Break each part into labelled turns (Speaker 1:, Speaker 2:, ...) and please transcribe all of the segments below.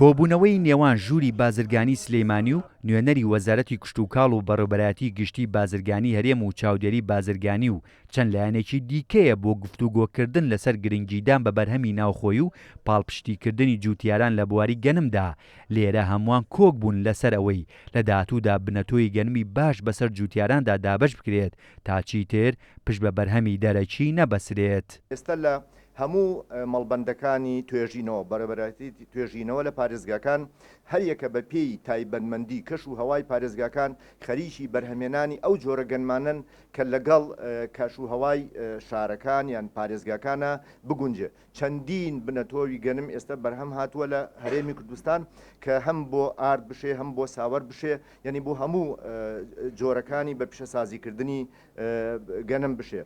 Speaker 1: کۆبوونەوەی نێوان ژووری بازرگانی سلیمانی و نوێنەری وەزارەتی کشتوکاڵ و بەڕێوبەرایەتی گشتی بازرگانی هەرێم و چاودێری بازرگانی و چەند لایەنێکی دیکەیە بۆ گفتوگۆکردن لەسەر گرنگیدان بە بەرهەمی ناوخۆیی و پاڵپشتیکردنی جوتیاران لە بواری گەنمدا، لێرە هەمووان کۆک بوون لەسەر ئەوەی لە داهاتوودا بنەتۆی گەنمی باش بەسەر جوتیاراندا دابەش بکرێت تا چیتر پشت بە بەرهەمی دەرەکی نەبەسرێت.
Speaker 2: ئێستا لە هەموو مەڵبەندەکانی توێژینەوە، بەڕێوەبەرایەتی توێژینەوە لە پارێزگاکان، هەریەکە بە پێی تایبەتمەندی کەش و هەوای پارێزگاکان خەریکی بەرهەمهێنانی ئەو جۆرە گەنمانەن کە لەگەڵ کەش و هەوای شارەکان یان پارێزگاکانا بگونجێ. چەندین بنەتۆوی گەنم ئێستا بەرهەم هاتووە لە هەرێمی کوردستان کە هەم بۆ ئارد بشێ هەم بۆ ساوەر بشێ یعنی بۆ هەموو جۆرەکانی بە پیشەسازیکردنی گەنم بشێ.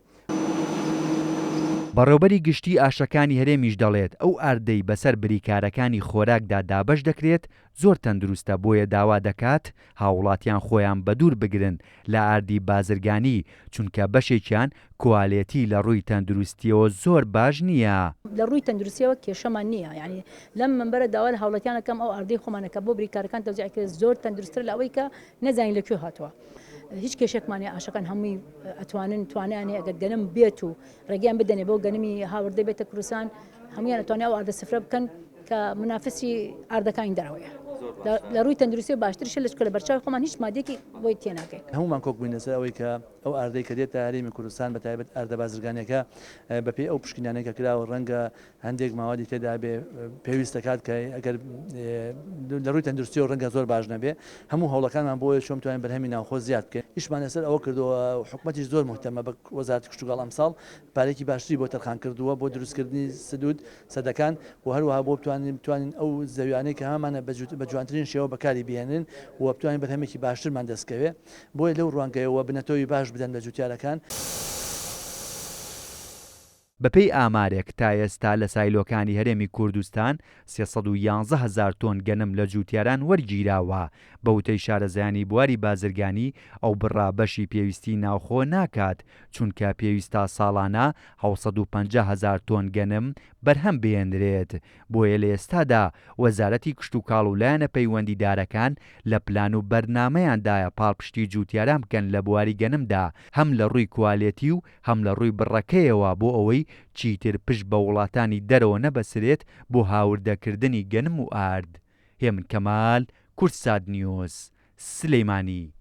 Speaker 1: بەڕێوبەری گشتیی ئاشەکانی هەرێمیش دەڵێت، ئەو ئاردەی بەسەر بریکارەکانی خۆراکدا دابەش دەکرێت زۆر تەندروستە بۆیە داوا دەکات هاووڵاتیان خۆیان بەدوور بگرن لە ئاردی بازرگانی چونکە بەشێکیان کوالێتی لە ڕووی تەندروستیەوە زۆر باش نییە.
Speaker 3: لە ڕووی تەندروستیەوە کێشەمان نییە یانی لەم مەنبەرە داوا لە هاوڵاتیان ئەکەم ئەو ئاردەی خۆمانە کە بۆ بریکارەکان تەوزیع ئەکرێت زۆر تەندروستترە لە ئەوەی کە نەزانین لە کوێ هاتووە هیچ کێشێکمان نیە ئاشەکان هەمووی ئەتوانن توانیان هەیە ئەگەر گەنم بێت و ڕێگەیان بدەنێ بۆ گەنمی هاوردە بێتە کوردستان هەمویان ئەتوانێت ئەو ئاردە سفرە بکەن کە منافسی ئاردەکانی دەرەوەیە لە ڕووی تەندروستی باشتریشە لە چکە لە بەرچاوی خۆمان هیچ مادێکی بۆی تێناکەین.
Speaker 4: هەموومان کۆک بووین لەسەر ئەوەی کە ئەو ئاردەی کە دێتە هەرێمی کوردستان بە تایبەت ئاردە بازرگانیەکە بەپێی ئەو پشکنینانەی کە کراوە ڕەنگە هەندێک ماوادی تێدا بێ پێویست دەکات کە ئەگەر لە ڕووی تەندروستیەوە ڕەنگە زۆر باش نەبێ هەموو هەوڵەکانمان بۆیە چۆن بتوانین بەرهەمی ناوخۆ زیاد بکەین ئیشمان لەسەر ئەوە کردووە حکومەتیش زۆر مهتەمە بە وەزارەتی کشتوکاڵ ئەمساڵ پارەیەکی باشتری بۆ تەرخان کردووە بۆ دروستکردنی سدود سەدەکان و هەروەها بۆ بتوانین بتوانین ئەو زەویانەی کە هەمانە بە جوانترین شێوە بەکاری بهێنن و بتوانین بەرهەمێکی باشترمان دەستکەوێ بۆیە لەو ڕوانگەیەوە بنەتۆوی باش بدەن بە جوتیارەکان.
Speaker 1: بەپێی ئامارێک تا ئێستا لە سایلۆکانی هەرێمی کوردستان 311 هەزار تۆن گەنم لە جووتیاران وەرگیراوە، بە وتەی شارەزایانی بواری بازرگانی ئەو بڕە بەشی پێویستی ناوخۆ ناکات، چونکە پێویستە ساڵانە 750 هەزار تۆن گەنم بەرهەم بهێنرێت، بۆیە لە ئێستادا وەزارەتی کشتوکاڵ و لایەنە پەیوەندیدارەکان لە پلان و بەرنامەیاندایە پاڵپشتی جووتیاران بکەن لە بواری گەنمدا هەم لە ڕووی کوالێتی و هەم لە ڕووی بڕەکەیەوە بۆ ئەوەی چیتر پشت بە وڵاتانی دەرەوە نەبەسرێت بۆ هاوردەکردنی گەنم و ئارد. هێمن کەمال، کوردسات نیوز، سلیمانی.